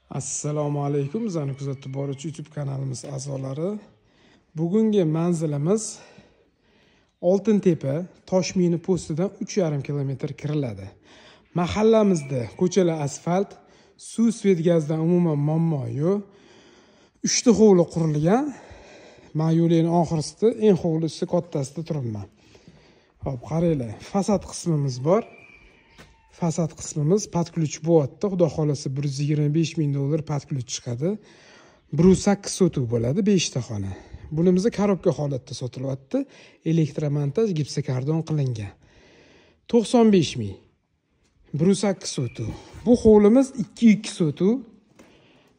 Assalomu alaykum, bizani kuzatib boruvchi YouTube kanalimiz a'zolari. Bugungi manzilimiz Oltintepa Toshmina postidan 3,5 kilometr kiriladi. Mahallamizda ko'chalar asfalt, suv, svet, gazdan umuman muammo yo'q. 3 ta hovli qurilgan. Men yo'lning oxirisida, eng hovlisi kattasida turibman. Xo'p, qaranglar, fasad qismimiz bor. Fasad qismimiz под ключ bo'lyapti. Xudo xolasa 125 ming dollar под ключ chiqadi. 108 sotuv bo'ladi, 5 ta xona. Bunimiz korobka holatda sotilyapti. Elektromontaj, gipsokardon qilingan. 95 ming. 108 sotuv. Bu hovlimiz 2,2 sotuv.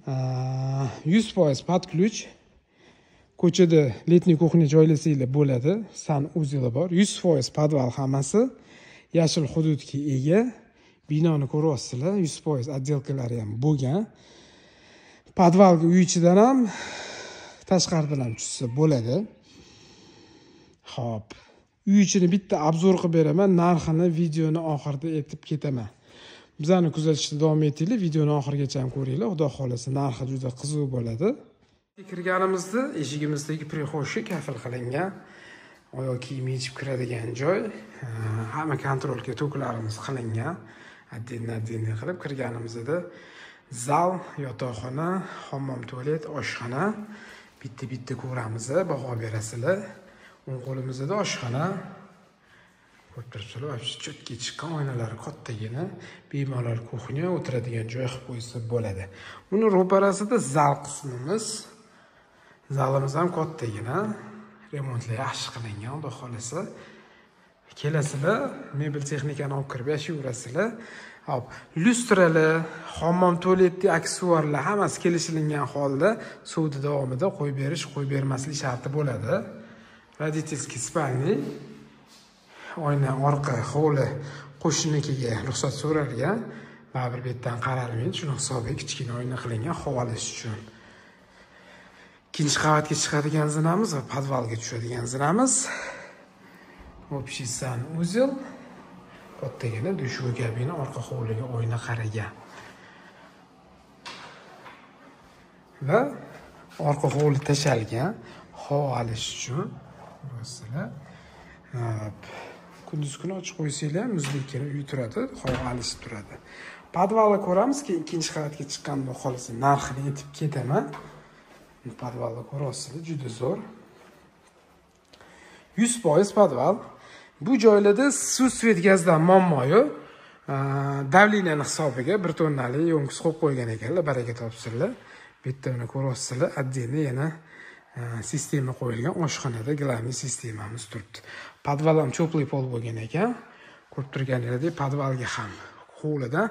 100% под ключ. Ko'chada letniy kuxня joylasanglar bo'ladi. San uzeli bor. 100% podval hammasi. Yashil hududga ega. Binoni ko'ryapsizlar, 100% отделкалari ham bo'lgan. Podvalga uy ichidan ham, tashqaridan ham tushsa bo'ladi. Xo'p, uy ichini bitta obzor qilib beraman, narxini videoni oxirida aytib ketaman. Bizani kuzatishda davom etinglar, videoni oxirigacha ham ko'ringlar. Xudo xolasa narxi juda qiziq bo'ladi. Kirganimizda eshigimizdagi prixoshi kafil qilingan. Oyoq kiyim yechib kiradigan joy, hamma kontrolga toklarimiz qilingan. Отдельно qilib kirganimizda zal, yotoqxona, hammom, tualet, oshxona bitta-bitta ko'ramiz, baho berasizlar. O'ng qo'limizda oshxona. Ko'rib turibsizlar, вообще cho'tga chiqqan oynalari kattagina, bemalol kuxnya, o'tiradigan joy qilib qo'ysa bo'ladi. Uni ro'parasida zal qismimiz. Zalimiz ham kattagina. Remontlar yaxshi qilingan, xudo xolasa. Kelasizlar, mebel texnikani olib kirib yashayverasizlar. Hop, lyustralar, hammom, tualetli aksessuarlar hammasi kelishilgan holda savdo davomida qo'yib berish, qo'yib bermaslik sharti bo'ladi. Родительский спальня, oyna orqa hovli qo'shninikiga ruxsat so'ralgan. Baribir bu yerdan qaralmaydi, shuni hisobiga kichkina oyna qilingan havo olish uchun. Ikkinchi qavatga chiqadigan zinamiz va podvalga tushadigan zinamiz. Общий санузел. Kattagina dushovoy kabina, orqa hovliga oyna qaragan. Va orqa hovli tashalgan, havo olish uchun. Ko'rasizlar. Kunduz kuni ochiq qo'ysanglar ham muzlikka uy turadi, havo alishib turadi. Podvalni ko'ramiz, keyin ikkinchi qavatga chiqqanda xolasa narxini aytib ketaman. Podvalni ko'rasizlar, juda zo'r. 100% podval. Bu joylarda suv, svet, gazdan muammo yo'q. Davliniyani hisobiga 1 tonnali yo'nqis qo'yib qo'ygan ekanlar, baraka topsinlar. Bu yerda uni ko'rasizlar, отдельно yana sistema qo'yilgan. Oshxonada главный sistemamiz turibdi. Podval ham cho'pli pol bo'lgan ekan. Ko'rib turganingizdek, podvalga ham hovlidan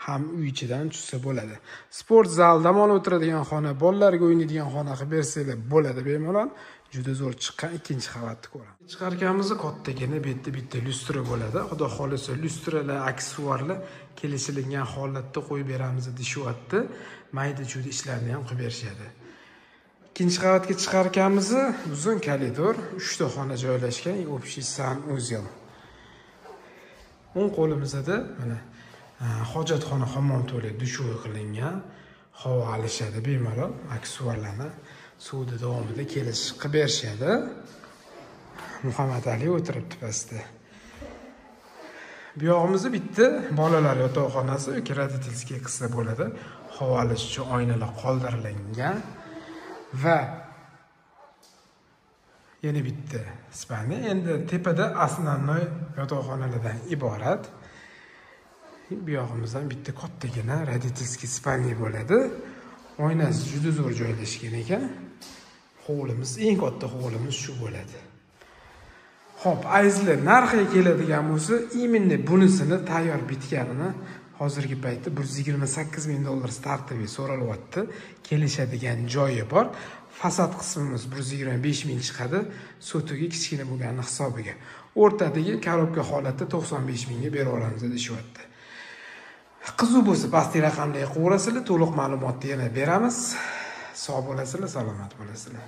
ham uy ichidan tushsa bo'ladi. Sport zal, dam olib o'tiradigan xona, bolalarga o'ynaydigan xona qilib bersanglar bo'ladi bemalol. Juda zo'r chiqqan ikkinchi qavatni ko'ramiz. Chiqarkanimizda kattagina bu yerda bitta lyustra bo'ladi. Xudo xolasa lyustralar, aksessuarlar kelishilgan holatda qo'yib beramiz deyishyapti. Mayda-chuyda ishlarni ham qilib berishadi. Ikkinchi qavatga chiqarkanimiz uzun koridor, 3 ta xona joylashgan, общий санузел. O'ng qo'limizda mana hojatxona, hammom, tualet, dushovoy qilingan. Havo alishadi bemalol, aksessuarlarni suvda davomida kelish qilib berishadi. Muhammad Ali o'tiribdi pastda. Bu yog'imizda bitta bolalar yotoqxonasi yoki родительский qilsa bo'ladi. Havo olish uchun oynalar qoldirilgan va yana bitta spalni. Endi tepada основной yotoqxonalardan iborat. Bu yog'imizdan bitta kattagina родительский spalni bo'ladi. Oynasi juda zo'r joylashgan ekan. Hovlimiz, eng katta hovlimiz shu bo'ladi. Xo'p, azizlar, narxiga keladigan bo'lsa, именно bunisini tayyor bitganini hozirgi paytda 128 ming dollar startoviy so'ralyapti. Kelishadigan joyi bor. Fasad qismimiz 125 ming chiqadi, sotugi kichkina bo'lgani hisobiga. O'rtadagi korobka holatda 95 mingga berib olamiz deyishyapti. Qiziq bo'lsa pastki raqamlarga qo'ng'irasizlar, to'liq ma'lumotni yana beramiz. Sog' bo'lasizlar, salomat bo'lasizlar.